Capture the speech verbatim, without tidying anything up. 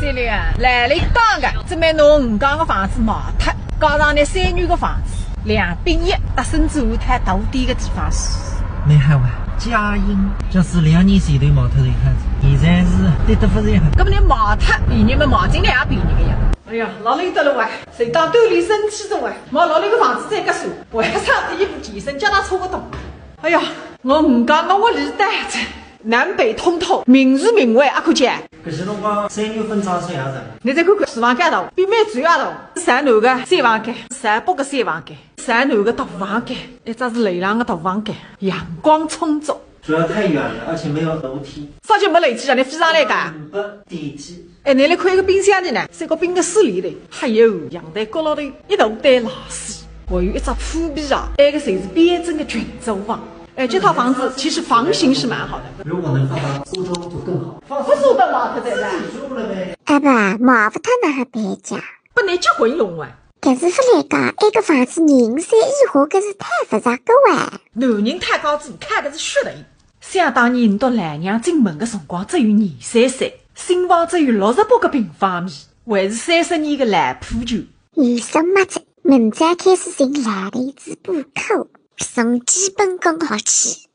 对了呀，来了一档个，准备拿吴刚个房子卖脱，加上㑚三女个房子，两并一，搭孙子后台到底个地方是。蛮好啊，佳音，就是两年前头卖脱一套，现在是跌得勿是很。搿么侬卖脱，便宜么卖进来也便宜个呀。哎呀，老累得了哇，谁当兜里生气的哇，卖老累个房子再搿算，还差第一步健身脚踏车个动。哎呀，我吴刚个屋里带着，南北通透，名字名为阿克姐。搿些辰光三月份装修也是。侬再看看，厨房间大，比蛮主要大，三男个小房间，三北个小房间，三男个大房间，一只是楼浪个大房间，阳光充足。主要太远了，而且没有楼梯。啥叫没楼梯啊？侬飞上来个？嗯，不，电梯。哎，侬来看一个冰箱的呢，是个冰个室里的，还有阳台角落头一大堆垃圾，还有一只铺皮啊，埃个侪是标准的群租房。哎，这套房子其实房型是蛮好的。如果能放到苏州就更好。不是的嘛，他在那。住了呗。阿爸，卖勿脱哪能办家？不能结婚用啊。搿是勿来讲，埃个房子人山人海，搿是太复杂个哇。男人太高子，看个是血的。想当年，我老娘进门的辰光只有廿三岁，新房只有六十八个平方米，还是三十年的老破旧。有什么这？明朝开始寻老头子补课，从基本功学起。